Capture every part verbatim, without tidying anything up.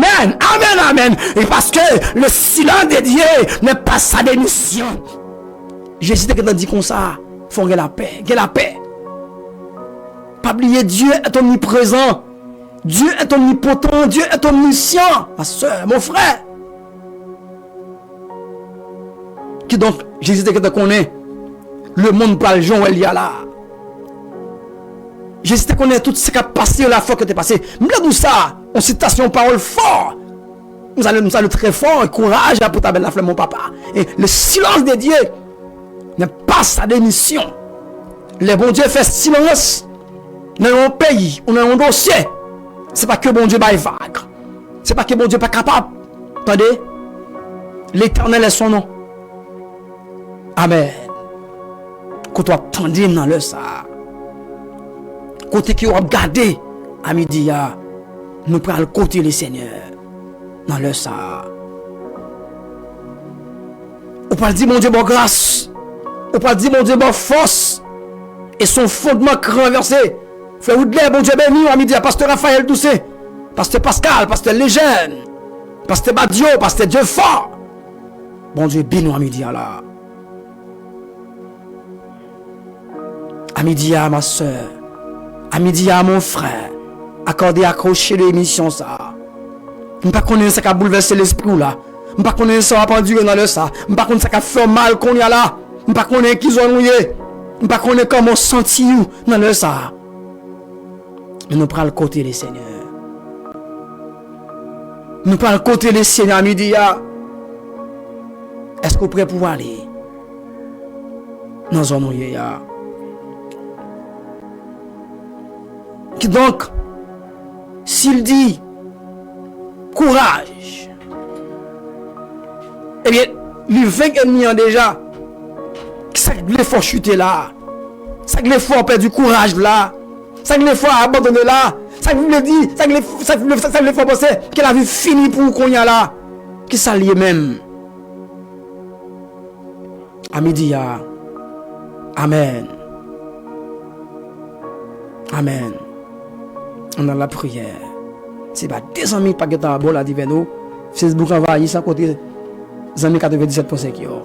Amen, amen, amen. E paske le silence de Dieu n'est pas sa démission. Jezi te gentan di konsa, fò gen lapè, gen lapè. Pa bliye, Dieu est omniprésent. Dieu est omnipotent, Dieu est omniscient. Ma sè, mon frè. Kidonk, Jezi te gentan konnen lemonn pral jan w wè l ye a la. Jezi te konnen tout sa k ap pase yo la, fòk yo te pase. M vle di w sa, yon sitasyon, yon pawòl fò. M salye, m salye trè fò, e kouraj, apot Abel Lafleur, mon papa. E le silence de Dieu n'est pas sa démission. Lè Bondye fè silans nan yon peyi ou nan yon dosye, se pa ke Bondye bay vag. Se pa ke Bondye pa kapab. Tande, Letènèl est son nom. Amèn. Kote w ap tande m nan lè sa a? Kote ke w ap gade a midi a? Nou pral kote Lesenyè nan lè sa a. Ou pral di Bondye ba w gras. Ou pral di Bondye ba w fòs. E se yon fondman k ranvèse. Frè Woodley, Bondye beni w a midi a. Pastè Raphaël Toussaint, Pastè Pascal, Pastè Lejèn, Pastè Badio, Pastè Dieufor. Bondye beni w a midi a la. A midi a, ma sè. A midi a, mon frè. Akòde, akwoche de emisyon sa a. M pa konnen sa k ap boulvèse lespri w la. M pa konnen sa w ap andire nan lè sa. M pa konn sa k ap fè w mal kounye a la. M pa konnen ki zòn ou ye. M pa konnen kòman w santi w nan lè sa. Men nou pral kote Lesenyè. Nou pral kote Lesenyè a midi a. Èske w prè pou w ale nan zòn ou ye a? Kidonk, si l di, kouraj, ebyen, li venk ènmi an deja. Sa k vle fè w chite la? Sa k vle fè w pèdi kouraj la? Sa k vle fè w abandone la? Sa k vle di, sa k vle, sa k vle, sa k vle fè w panse ke lavi fini pou ou kounye a la? Kisa l ye menm? A midi a. Amèn. Amèn. Ann al lapriyè. Se pa de zanmi k pa gentan abò la divèn ou. Facebook anvayi san konte zanmi katrevenndisèt pwen senk yo.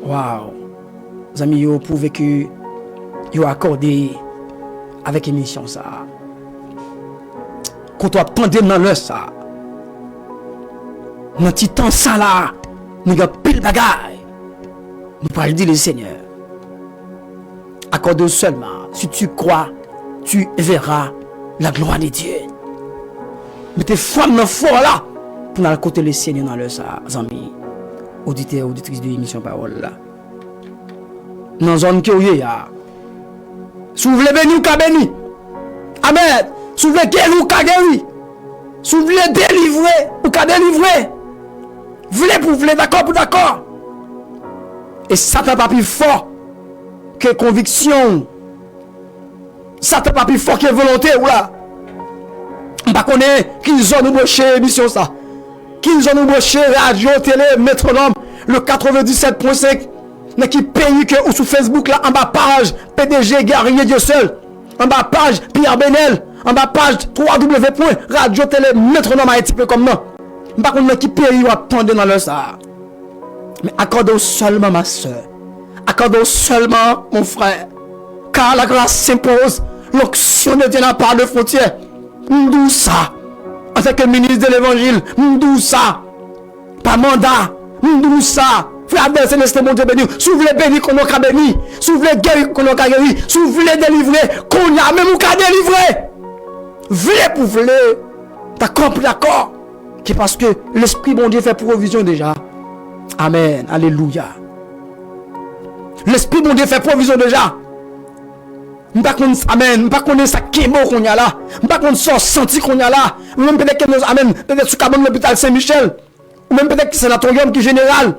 Waw. Zanmi yo pwouve ke yo akòde avèk emisyon sa a. Kote w ap tande m nan lè sa a. Nan ti tan sa la, nou gen anpil bagay nou pral di Lesenyè. Accorde-le seulement, si tu crois, tu verras la gloire de Dieu. Mete fwa m nan fwa w la pou n al kote Lesenyè nan lè sa a, zanmi, oditè, oditris de emisyon Pawòl la. Nan zòn ke w ye a, si w vle beni, ou ka beni. Amèn. Si w vle geri, ou ka geri. Si w vle delivre, ou ka delivre. Vle pou vle, dakò pou dakò. E Satan pa pi fò ke konviksyon w. Satan pa pi fò ke volonte w la. M pa konnen ki zòn ou branche emisyon sa. Ki zòn ou branche radyo, tele, Metwonòm, le katrevenndisèt pwen senk. Nan ki peyi ke ou sou Facebook la, anba paj P D G Guerrier Dieuseul, anba paj Pierre Benel, anba paj w w w pwen radyo tele Metwonòm Ayiti pwen kòm nan. M pa konn nan ki peyi w ap tande nan lè sa a. Men akòde w sèlman, ma sè. Akòde w sèlman, mon frè. Car la grâce s'impose, l'onction de Dieu n'a pas de frontière. M di w sa. Antanke minis de levanjil, m di w sa. Pa manda, m di w sa. Frè Abdel Celestin, Bondye beni w. Si w vle beni, konnen w ka beni. Si w vle geri, konnen w ka geri. Si w vle delivre, kounye a menm ou ka delivre. Vle pou vle. Dakò pou dakò. Se paske Lespri Bondye fè pwovizyon deja. Amèn. Alelouya. Lespri Bondye fè pwovizyon deja. M pa konn, amèn, m pa konnen sa k kenbe w kounye a la. M pa konn sa w santi kounye a la. Ou menm petèt ke nou, amèn, petèt sou kabann lopital Sen Michèl. Ou menm petèt ki sanatoryòm, ki jeneral.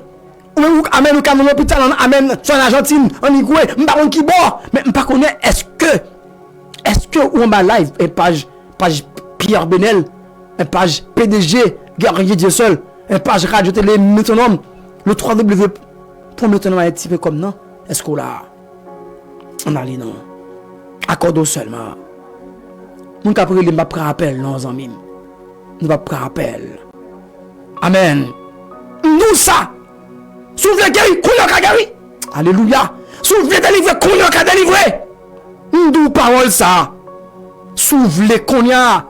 Ou menm, ou, amèn, ou ka nan lopital, an, amèn, swa an Ajantin, an Igwe, m pa konn ki bò. Men m pa konnen èske Èske ou anba live, e paj, paj Pierre Benel, e paj P D G Guerrier Dieuseul, e paj Radyo Tele Metwonòm, le twa w w w pwen metwonòm ayiti pwen kòm nan? Èske w la? Ann ale non. Akòde w sèlman. Moun k ap rele m, m ap pran apèl non, zanmi m. nou p ap pran apèl. Amèn. M di w sa. Si w vle geri, kounye a w ka geri. Alelouya. Si w vle delivre, kounye a w ka delivre. M di w pawòl sa a. Si w vle kounye a,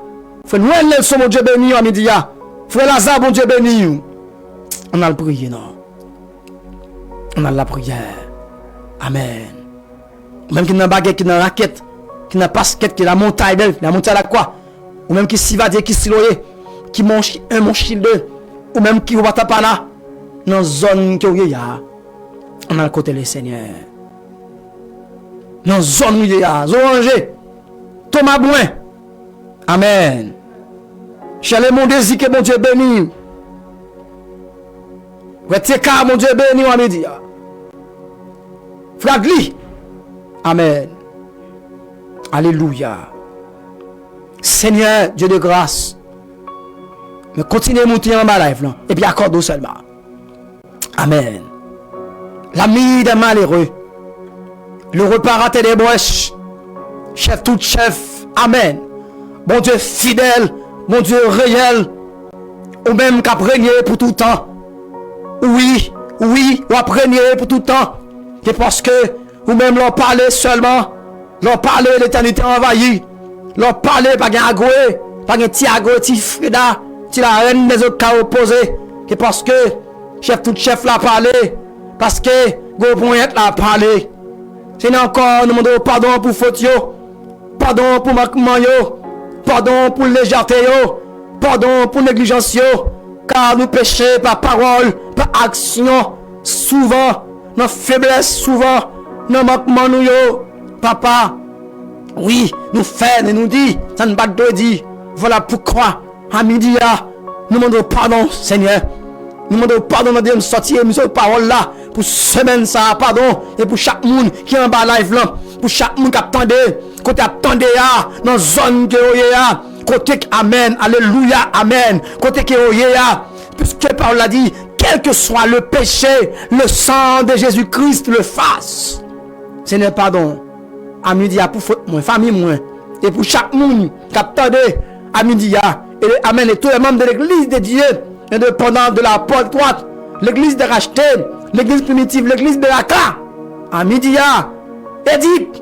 frè Noël Nelson, Bondye beni w a midi a. Frè Laza, Bondye beni w. Ann al priye non. Ann al lapriyè. Amèn. Ou menm ki nan bagèt, ki nan rakèt, ki nan paskèt, ki la montay bèl, la montay lakwa. Ou menm ki Sivadye, ki Siloye, ki Monchi en, Monchi de. Ou menm ki Watapana, nan zòn ke w ye a. Ann al kote Lesenyè. Nan zòn ou ye a. Zoranje. Toma Bwen. Amèn. Chèle Mondezi, ke Bondye beni w. Frè Teka, Bondye beni w a midi a. Frè Adli. Amèn. Alelouya. Senyè, Dye de gras. Men kontinye moute anba live lan. Epi akòde w sèlman. Amèn. L'ami des malheureux, le réparateur des brèches, chèf tout chèf. Amèn. Bondye fidèl, Bondye reyèl, ou menm k ap renye pou tout tan. Wi, wi, w ap renye pou tout tan. Se paske ou menm lè w pale sèlman, lè w pale, letènite anvayi. Lè w pale, pa gen agwe, pa gen ti agwe, ti freda, ti larèn dèzòt ka opoze. Se paske chèf tout chèf la pale, paske gwo ponyèt la pale. Senyè, ankò, nou mande w padon pou fot yo, padon pou mankman yo, padon pou lejète yo, padon pou neglijans yo, ka nou peche pa pawòl, pa aksyon, souvan, nan feblès, souvan, nan mankman nou yo, Papa. Wi, nou fè, men nou di sa n pa t dwe di. Vwala poukwa, a midi a, nou mande w padon, Senyè. Nou mande w padon nan de m sòti emisyon pawòl la pou semèn sa a, padon. E pou chak moun ki anba live lan, pou chak moun k ap tande, kote ap tande a, nan zòn ke yo ye a, kote k, amèn, alelouya, amèn, kote ke yo ye a, piske pawòl la di, quel que soit le péché, le sang de Jésus-Christ l'efface. Senyè, padon. A midi a pou fot mwen, fanmi mwen, e pou chak moun k ap tande a midi a. E, amèn, et tous les membres de l'église de Dieu indépendant de la porte étroite, l'église de racheté, l'église primitive, l'église de la ka. A midi a, Edip,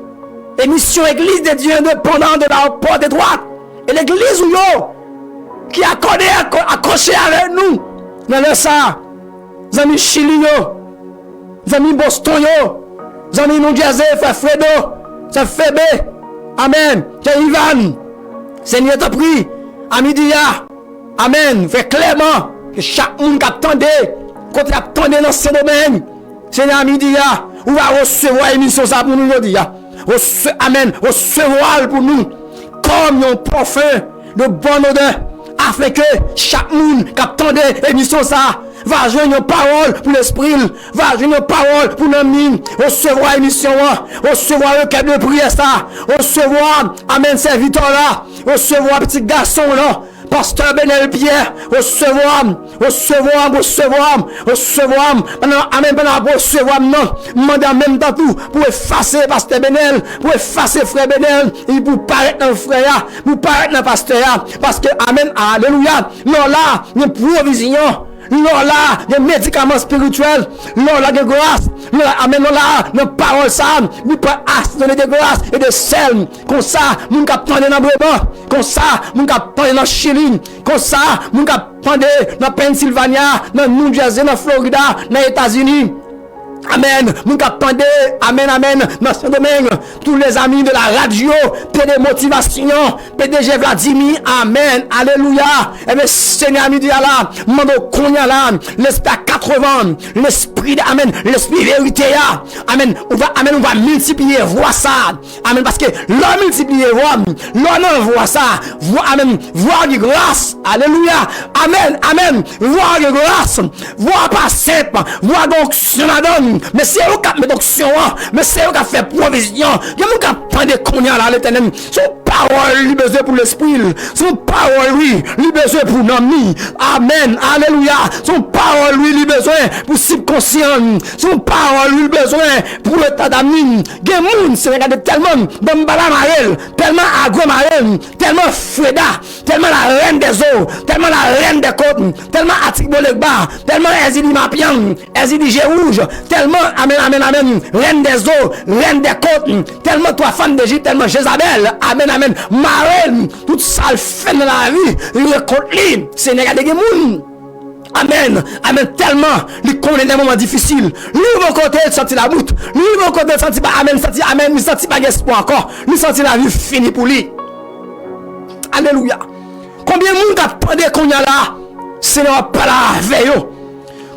emisyon Église de Dieu indépendant de la porte étroite. E legliz ou yo ki akòde, akò-, akòche avèk nou nan lè sa a. Zanmi Chili yo, zanmi Boston yo, zanmi New Jersey, frè Fredo, sè Febe, amèn, sè Ivan, Senyè tanpri, a midi a, amèn, frè Clement, ke chak moun k ap tande, kote y ap tande nan Sendomeng, Senyè, a midi a, ou va resevwa emisyon sa pou nou jodi a. Rese-, amèn. Resevwa l pou nou kòm yon pafen de bòn odè, afenke chak moun k ap tande emisyon sa a va jwenn yon pawòl pou lespri l, va jwenn yon pawòl pou nanm li. Resevwa emisyon an, resevwa rekèt de priyè sa a, resevwa, amèn, sèvitè w la, resevwa pitit gason w lan, Pastè Benel Pierre, resevwa m, resevwa m, resevwa m, resevwa m. Pandan, amèn, pandan w ap resevwa m nan, m mande an menm tan tou pou efase Pastè Benel, pou efase frè Benel, epi pou parèt nan frè a, pou parèt nan pastè a. Paske, amèn, alelouya, lè w la, gen pwovizyon. Lè w la, gen medikaman espirityèl. Lè w la, gen gras. Lè w la, amèn, lè w la, nan pawòl sa a, li pral asezone de gras e de sèl. Konsa, moun k ap tande nan Bremen, konsa, moun k ap tande nan Chili, konsa, moun k ap tande nan Pennsylvania, nan New Jersey, nan Florida, nan Etazini. Amèn. Moun k ap tande, amèn, amèn, nan Sendomeng, tous les amis de la radio, P D Motivation, P D G Vladimir, amèn, alelouya. Ebyen, Senyè, a midi a la, m mande w kounye a la, lespri a katrevan, lespri de, amèn, lespri verite a, amèn, ou va, amèn, ou va miltipliye vwa sa a. Amèn. Paske lè w miltipliye vwa, lè w nan vwa sa, vwa, amèn, vwa de gras. Alelouya. Amèn. Amèn. Vwa de gras. Vwa pa senp. Vwa gen onksyon ladan l. Men se yo k ap met onksyon an. Men se yo k ap fè pwovizyon. Gen moun k ap tande kounye a la, Letènèl. Si w pa pawòl li bezwen pou lespri l. Se yon pawòl, wi, li bezwen pou nanm li. Amèn. Alelouya. Se yon pawòl, wi, li bezwen pou sibkonsyan l. Se yon pawòl, wi, li bezwen pou eta dam li. Gen moun, Senyè, gade, tèlman Danmbala mare l, tèlman Agwe mare l, tèlman Freda, tèlman la reine des eaux, tèlman la reine des côtes, tèlman Atik Bolegba, tèlman Èzili Mapyang, Èzili Je Wouj, tèlman, amèn, amèn, amèn, reine des eaux, reine des côtes, tèlman twa fanm Dejip, tèlman Jezabèl, amèn, amèn, mare l, tout sa l fè nan lavi, li rekont li. Senyè, gade gen moun. Amèn, amèn, tèlman li konnen de moman difisil. Li rive yon kote, li santi labout. Li rive yon kote, li santi pa, amèn, santi, amèn, li santi pa gen espwa ankò. Li santi lavi fini pou li. Alelouya. Konbyen moun k ap tande kounye a la, Senyè w ap pale avè yo?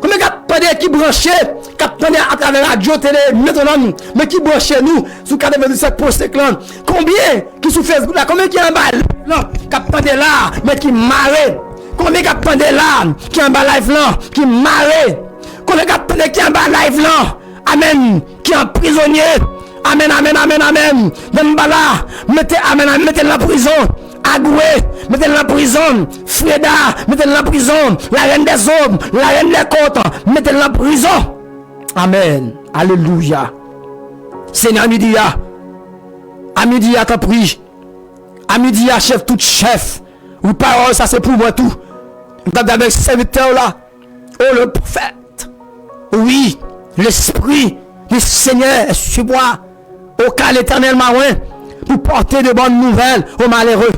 Konbyen k ap tande, ki branche, k ap tande atravè radyo, tele, metwonòm, men ki branche nou sou katrevendisenk pwen senk lan? Konbyen ki sou Facebook la? Konbyen ki anba live lan, k ap tande la, men ki mare? Konbyen k ap tande la, ki anba live lan, ki mare? Konbyen k ap tande, ki anba live lan, amèn, ki an prizonye? Amèn, amèn, amèn, amèn. Danmbala, mete, amèn, amèn, mete l nan prizon. Agwe, mete l nan prizon. Freda, mete l nan prizon. La reine des eaux, la reine des côtes, mete l nan prizon. Amèn. Alelouya. Senyè, a midi a, a midi a, tanpri, a midi a, chèf tout chèf, wi, pawòl sa se pou mwen tou. M t ap di avèk sèvitè w la, o le pwofèt, wi, lespri du Seigneur est sur moi, au cas l'Éternel m'a oint pour porter de bonnes nouvelles aux malheureux.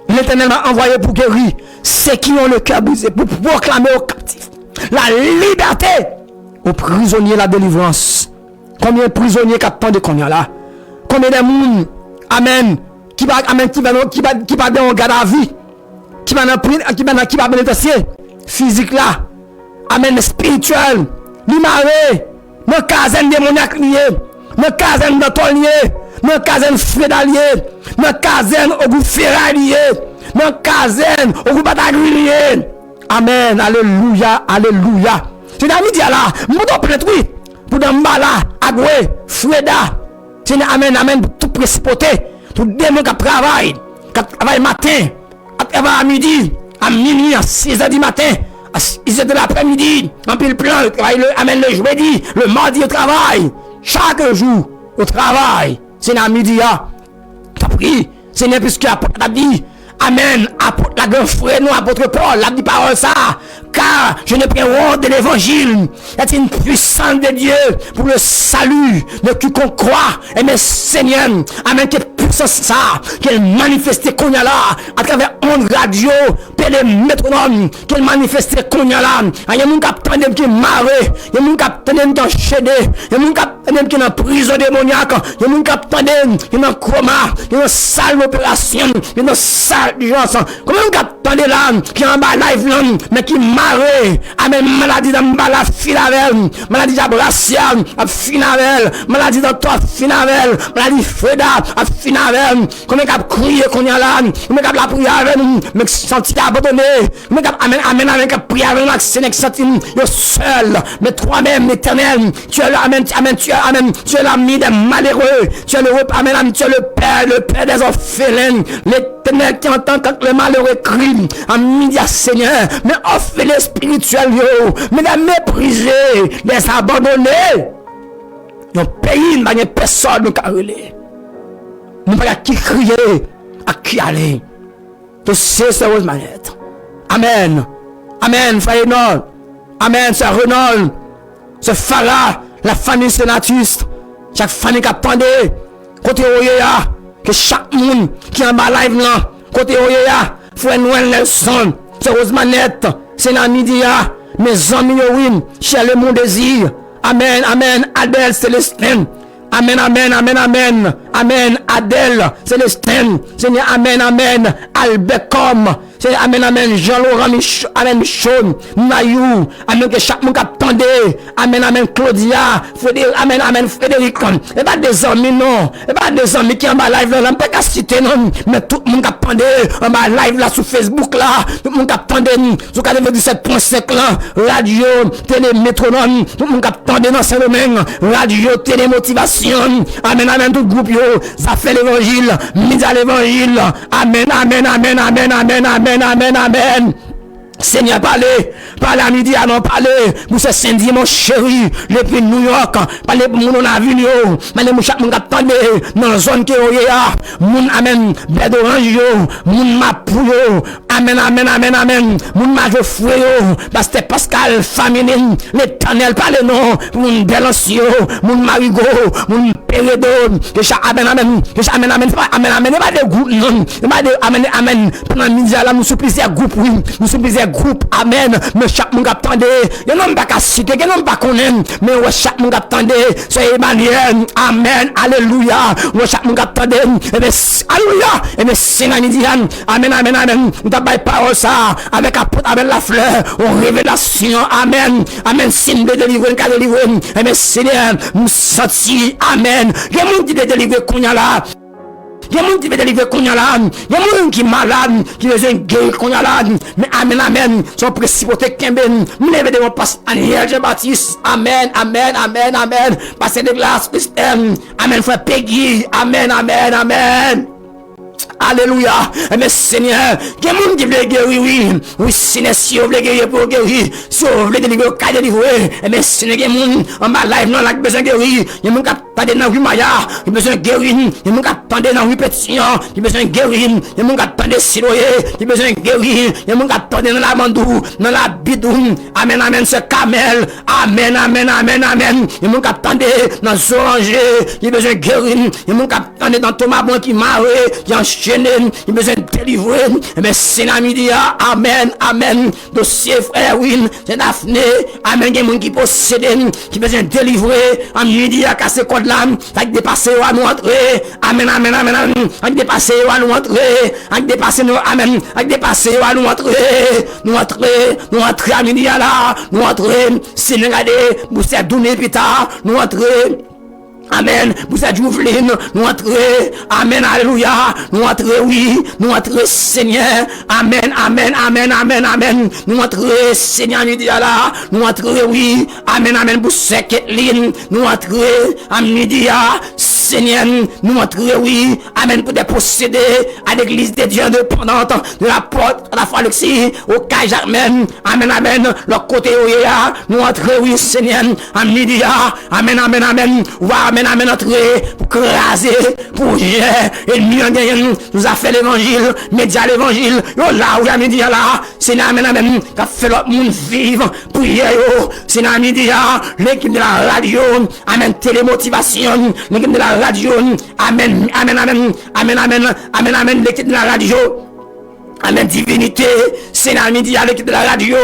L'Éternel m'a envoyé pour guérir ceux qui ont le cœur brisé, pour proclamer aux captifs la liberté, aux prisonniers la délivrance. Konbyen prizonye k ap tande kounye a la? Konbyen de moun, amèn, ki pa, amèn, ki pa, ki pa, ki pa nan yon gadavi, ki pa nan pri-, ki pa nan, ki pa penitansye fizik la, amèn, espirityèl, li mare nan kazèn demonyak li ye, nan kazèn dantò li ye, nan kazèn freda li ye, nan kazèn ogou feray li ye, nan kazèn ogou batagri li ye. Amèn, alelouya, alelouya. Se nan midi a la, m pote w plent, wi. Pou Danmbala, Agwe, Freda. Senyè, amèn, amèn, pou tout prensipalite, tout demon k ap travay, k ap travay maten, k ap travay a midi, a minwi, a sizè di maten, a sizè de laprèmidi, anpil plan, yo travay le, amèn, le jwedi, le madi, yo travay. Chak jou, yo travay. Senyè, a midi a, tanpri, Senyè, piske apot la t ap di, amèn, apot la, gran frè nou, apot Pòl, l ap di pawòl sa a, car je n'ai point honte de l'évangile, c'est une puissance de Dieu pour le salut de quiconque croit. Enben, Senyè, amèn, ke pisans sa a, ke l manifeste kounye a la, atravè ond radyo, tele Metwonòm, ke l manifeste kounye a la. A, gen moun k ap tande m ki mare, gen moun k ap tande m ki anchene, gen moun k ap tande m ki nan prizon demonyak, gen moun k ap tande m ki nan koma, ki nan sal operasyon, ki nan sal dijans. Konbyen moun k ap tande la, ki anba live lan, men ki mare? Amèn, maladi Danmbala ap fin avè l, maladi dyab rasya ap fin avè l, maladi dantò ap fin avè l, maladi freda ap fin avè l. Konbyen k ap kriye kounye a la, konbyen k ap lapriyè avè nou, men k santi abandone, konbyen k ap amèn, amèn, amèn, k ap priye avè nou ak Senyè, k santi yo sèl. Mais toi-même, l'Éternel, tu es le, amèn, amèn, tu es, amèn, tu es l'ami des malheureux, tu es le rep-, amèn, amèn, tu es le père, le père des orphelins. L'Éternel qui entend quand les malheureux crient, a midi a, Senyè, men òfelen espirityèl yo, men des méprisés, des abandonnés. Yon peyi n pa gen pèsòn nou ka rele. Nou pa gen ki kriye ak ki ale. Dosye sè Rose Manette. Amèn. Amèn, frè Enol. Amèn, sè Renol. Sè Fara, la fanmi Senatus. Chak fanmi k ap tande. Kote w ye a, ke chak moun ki anba live lan, kote w ye a, frè Nwèl Nelson, sè Rose Manette, se nan midi a, mezanmi yo wi, Shirley Mondésir, amèn, amèn, Adèle Célestin, amèn, amèn, amèn, amèn, amèn, Adèle Célestin, Senyè, amèn, amèn, Albert Com, Senyè, amèn, amèn. Jean Laurent Mich-, amèn, Michaud, Nayou, amèn, ke chak moun k ap tande, amèn, amèn, Claudia, Frédéric, amèn, amèn, Frédéric, e pa de zanmi non, e pa de zanmi ki anba live la, la, m pa ka site non, men tout moun k ap tande anba live la sou Facebook la, tout moun k ap tande m sou katrevendisenk pwen senk la, radyo, tele Metwonòm, tout moun k ap tande nan Sendomeng, radyo, tele Motivasyon, amèn, amèn, tout gwoup yo, Zafè levanjil, medya levanjil. Amèn, amèn, amèn, amèn, amèn, amèn, amèn, amèn, amèn. Senyè, pale, pale a midi a non, pale. Pou se Sendy, mon cheri, depi New York, pale pou moun nan lavil yo, pale pou chak moun k ap tande nan zòn ke yo ye a, moun, amèn, bèdoranj yo, moun mapou yo, amèn, amèn, amèn, amèn, moun majofre yo, pastè Paskal, famini, Letènèl, pale non, pou moun Dèlansyo, moun Marigo, moun Peredo, ke chak, amèn, amèn, ke chak, amèn, amèn, se pa, amèn, amèn, e pa de gwoup, non, e pa de, amèn, amèn, pandan midi a la, nou sou plizyè gwoup, wi, nou sou plizyè gwoup, amèn, men chak moun k ap tande, gen non m pa ka site, gen non m pa konnen, men wè chak moun k ap tande, se Emmanuel, amèn, alelouya, wè chak moun k ap tande, e ben, alelouya, e ben, se nan midi a, amèn, amèn, amèn, nou t ap bay pawòl sa, avèk apot Abel Lafleur, yon revelasyon, amèn, amèn, si m vle delivre, m ka delivre, e ben, Senyè, m santi, amèn, gen moun ki vle delivre kounye a la, Gen moun ki vle delivre kounye a la. Gen moun ki malad, ki bezwen geri kounye a la. Men amèn, amèn. Se yon prensip ou te kenbe. M leve devan pastè Aniel Jean Baptiste. Amèn, amèn, amèn, amèn. Pastè Douglas Christian. Amèn, frè Peggy. Amèn, amèn, amèn. Alelouya. Enben, Senyè, gen moun ki vle geri, wi. Wi, Senyè, si yo vle geri, pou yo geri. Si yo vle delivre, yo ka delivre. Enben, Senyè, gen moun anba live nan la ki bezwen geri. Gen moun k ap tande nan ri Maya, ki bezwen geri. Gen moun k ap tande nan ri Petisyon, ki bezwen geri. Gen moun k ap tande Siloye, ki bezwen geri. Gen moun k ap tande nan Lamandou, nan Labidou. Amèn, amèn, sè Kamèl. Amèn, amèn, amèn, amèn. Gen moun k ap tande nan Zoranje, ki bezwen geri. Gen moun k ap tande nan Tomabon ki mare, ki anchene, ki bezwen delivre. Enben, se nan midi a. Amèn, amèn. Dosye frè Erwin, sè Dafne, amèn, gen moun ki posede, ki bezwen delivre, an midi a kase kòd la, sa k depase yo a nou antre, amèn, amèn, amèn, amèn, sa k depase yo a nou antre, sa k depase nou, amèn, sa k depase yo a nou antre, nou antre, nou antre a midi a la, nou antre, Senyè gade, pou sè Doune pita, nou antre. Amèn. Pou sè Djouvlin, nou antre. Amèn. Alelouya. Nou antre, wi. Nou antre, Senyè. Amèn, amèn, amèn, amèn, amèn. Nou antre, Senyè, a midi a la. Nou antre, wi. Amèn, amèn. Pou sè Ketlin, nou antre. A midi a, Senyè, nou antre, wi. Amèn. Pou dè posede a Legliz de Dye endepandant de la pòt a la fwa Alexis, o Kay Jakmèl. Amèn, amèn. Lòt kote yo ye a, nou antre, wi, Senyè. A midi a, amèn, amèn, amèn. Ou va, amèn, amèn, antre pou kraze, pou jè, ènmi an genyen. Nou zafè levanjil, medya levanjil, yo la, wi, a midi a la. Senyè, amèn, amèn. K ap fè lòt moun viv priyè yo. Senyè, a midi a, l'équipe de la radio, amèn, Télé Motivation, l'équipe de la radio, amèn, amèn, amèn, amèn, amèn, amèn, amèn, amèn, l'équipe de la radio. Amèn, Divinité, Senyè, a midi a, l'équipe de la radio.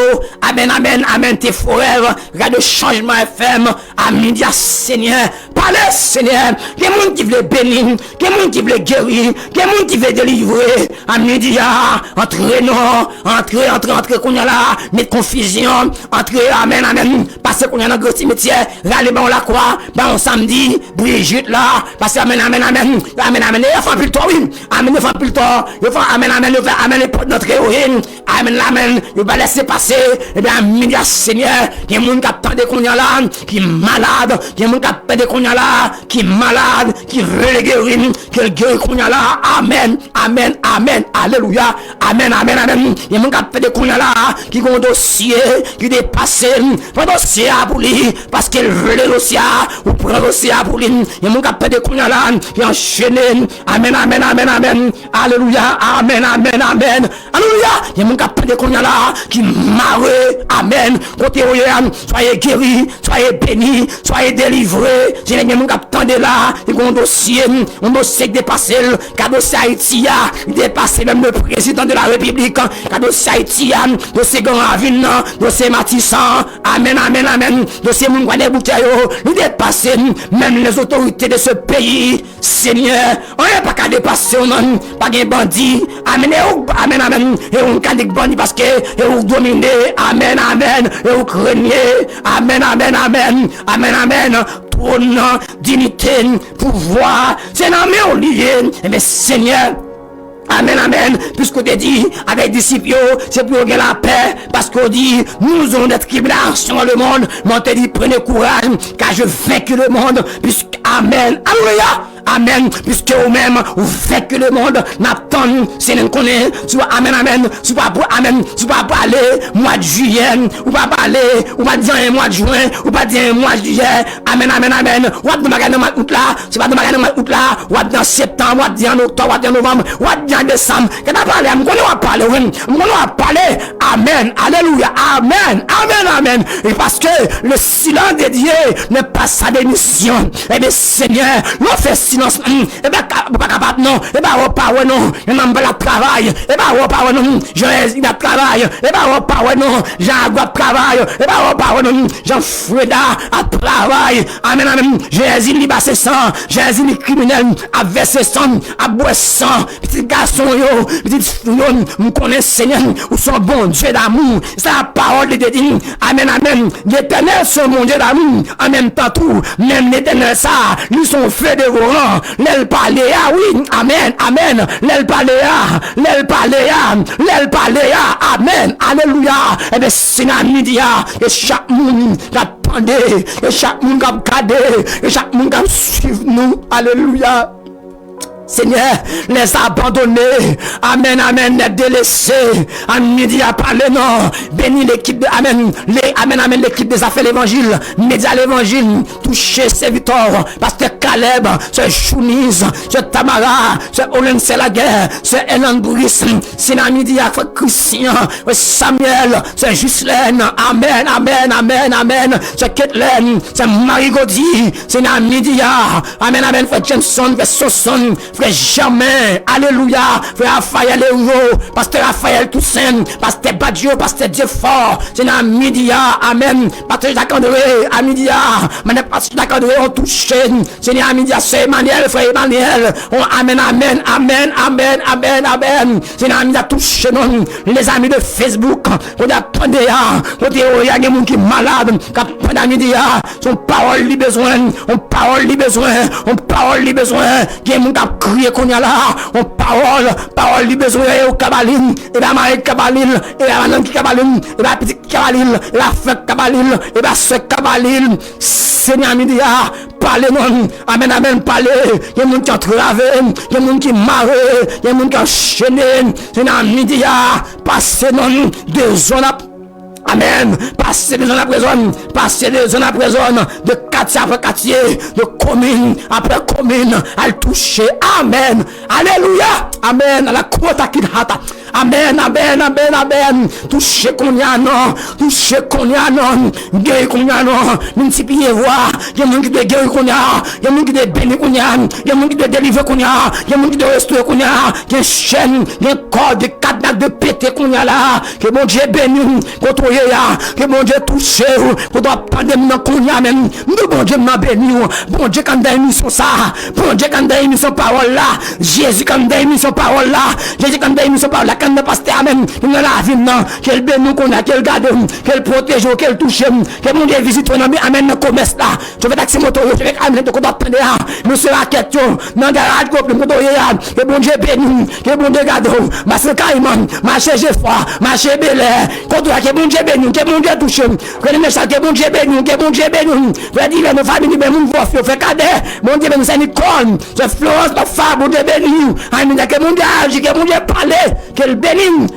Amèn, amèn, amèn, T Forever, Radio Changement F M. A midi a, Senyè, pale, Senyè. Gen moun ki vle beni, gen moun ki vle geri, gen moun ki vle delivre. A midi a, antre non, antre, antre, antre kounye a la, met konfizyon, antre, amèn, amèn. Pase kounye a nan gran simityè, rale ba yon lakwa, ba yon samdi, Brijit la, pase, amèn, amèn, amèn, amèn, amèn, e yo fè anpil tò, wi, amèn, yo fè anpil tò, yo fè, amèn, amèn, yo fè, amèn, e pòt nan tre yo, wi, amèn, amèn, yo pa lese pase, ebyen, amèn, ya Senyè, gen moun k ap tande kounye a la, ki malad, gen moun k ap tande kounye a la, ki malad, ki vle geri, ke l geri kounye a la, amèn, amèn, amèn, alelouya, amèn, amèn, amèn, gen moun k ap tande kounye a la, ki gen yon dosye, ki depase, pran dosye a pou li, paske l vle dosye a, ou pran dosye a pou li. Gen moun k ap tande kounye a la, ki anchene. Amèn, amèn, amèn, amèn. Alelouya, amèn, amèn, amèn. Alelouya. Gen moun k ap tande kounye a la, ki mare. Amèn. Kote yo ye a, soyez guéri, soyez béni, soyez délivré. Gen, gen moun k ap tande la, ki gen yon dosye, yon dosye k depase l. Ka dosye Ayiti a, li depase menm le président de la République. Ka dosye Ayiti a, dosye Gran Ravin nan, dosye Matisan. Amèn, amèn, amèn. Dosye moun Gwadèboukè yo, li depase menm les autorités de ce pays. Senyè, anyen pa ka depase w, non. Pa gen bandi. Amèn. E ou, amèn, amèn. E ou ka di k bandi paske e ou k domine. Amèn, amèn. E ou k renye. Amèn, amèn, amèn. Amèn, amèn. Twòn nan, dinite, pouvwa, se nan men w li ye. Enben, Senyè, amèn, amèn. Piske w te di avèk disip yo, se pou yo gen lapè, paske w di, nous aurons des tribulations dans le monde, men w te di, prenez courage, car j'ai vaincu le monde, puisque, amèn, alelouya, Amèn. Piske ou menm, ou venki lemonn, n ap tann, Senyè, n konnen, si w, amèn, amèn, si w pa, amèn, si w pa pale, mwa d jiyè, ou pa pale, ou pa di anyen mwa d jen, ou pa di anyen mwa jiyè, amèn, amèn, amèn, w ap di yon bagay nan mwa out la, se pa di yon bagay nan mwa out la, w ap di an septanm, w ap di an oktòb, w ap di an novanm, w ap di an desanm, kè ta pale a, m konnen w ap pale, wi, m konnen w ap pale, amèn, alelouya, amèn, amèn, amèn, e paske le silence de Dieu n'est pas sa démission, ebyen, Senyè, lè w fè silans, hmm, e pa ka, pa kapab non, e pa wè w pa wè non, yon nonm pa la travay, e pa wè w pa wè non, jan Èzili ap travay, e pa wè w pa wè non, jan Agwa ap travay, e pa wè w pa wè non, jan Freda ap travay, amèn, amèn, jan Èzili li pase san, jan Èzili li kriminèl, ap vèse san, ap bwè san, pitit gason yo, pitit fi yo, m konnen Senyè, ou se yon Bondye damou, sa pawòl de Dye di, amèn, amèn, Letènèl se yon Bondye damou, an menm tan tou, menm Letènèl sa, li se yon fe devoran, lè l pale a, wi, amèn, amèn, lè l pale a, lè l pale a, lè l pale a, amèn, alelouya, ebyen, Senyè, midi a, ke chak moun k ap tande, ke chak moun k ap gade, ke chak moun k ap swiv nou, alelouya. Senyè, les abandonnés, amèn, amèn, les délaissés, an midi a pale non, beni lekip de, amèn, le, amèn, amèn, lekip de zafè levanjil, medya levanjil, touche sèvitè, pastè Caleb, sè Jouniz, sè Tamara, sè Olen, sè Lagè, sè Elan Bris, Senyè, midi a, frè Christian, frè Samuel, sè Jislèn, amèn, amèn, amèn, amèn, sè Ketlèn, sè Marie Godi, Senyè, midi a, amèn, amèn, frè Jameson, frè Sonson, Frè Jamen, alelouya, frè Rafael Erio, pastè Rafael Toussaint, pastè Badio, pastè Diefò, Senyè a midi a, amèn, pastè Jacques André, a midi a, manèk pastè Jacques André, on touche, Senyè a midi a, sè Emmanuel, frè Emmanuel, on amèn, amèn, amèn, amèn, amèn, amèn, Senyè a midi a, touche nou, lezanmi de Facebook, kote ap tande a, kote yo ye a, gen moun ki malad, k ap tande a midi a, se yon pawòl li bezwen, yon pawòl li bezwen, yon pawòl li bezwen. Gen moun k ap kriye kounye a la, yon pawòl, pawòl li bezwen, e ou ka ba li l, e pa mari k ka ba li l, e pa madanm ki ka ba li l, e pa pitit ki ka ba li l, e pa frè k ka ba li l, e pa sè k ka ba li l. Senyè a midi a, pale non, amèn, amèn, pale. Gen moun ki antrave, gen moun ki mare, gen moun ki anchene. Senyè a midi a, pase non, de zòn ap Amèn. Pase de zòn apre zòn, pase de zòn apre zòn, de katye apre katye, de komin apre komin, al touche. Amèn. Alelouya. Amèn. Ala kota kidhata. Amèn, amèn, amèn, amèn. Touche kounye a non. Touche kounye a non. Geri kounye a non. Miltipliye vwa. Gen moun ki dwe geri kounye a. Gen moun ki dwe beni kounye a. Gen moun ki dwe delivre kounye a. Gen moun ki dwe restore kounye a. Gen chèn, gen kòd, gen kadnak dwe pete kounye a la. Ke Bondye beni w kote w ye a. Ke Bondye touche w kote w ap tande m nan kounye a menm. M di Bondye m nan beni w. Bondye k anndan emisyon sa a. Bondye k anndan emisyon pawòl la. Jezi k anndan emisyon pawòl la. Jezi k anndan emisyon pawòl la. K anndan pastè a menm. Ki nan lavi m nan. Ke l beni w kounye a. Ke l gade w. Ke l pwoteje w. Ke l touche w. Ke Bondye vizite w nan, amèn, nan komès la. Chofè taksi moto yo. Chofè kamyonèt yo. Kote w ap tande a. Mesye rakèt yo. Nan garaj gwo plim. Kote w ye a. Ke Bondye beni w. Ke Bondye gade w. Mache Kayiman, mache Jefwa, mache Belè. Kote w a, ke Bondye beni w, ke Bondye touche w. Rene Mechal, ke Bondye beni w, ke Bondye beni w. Frè Diven, nou fanmi Diven, moun Vòf yo, frè Kadè, Bondye beni w. Sè Nikòl, sè Florans, papa, Bondye beni w. Anmina, ke Bondye aji, ke Bondye pale, ke l beni w.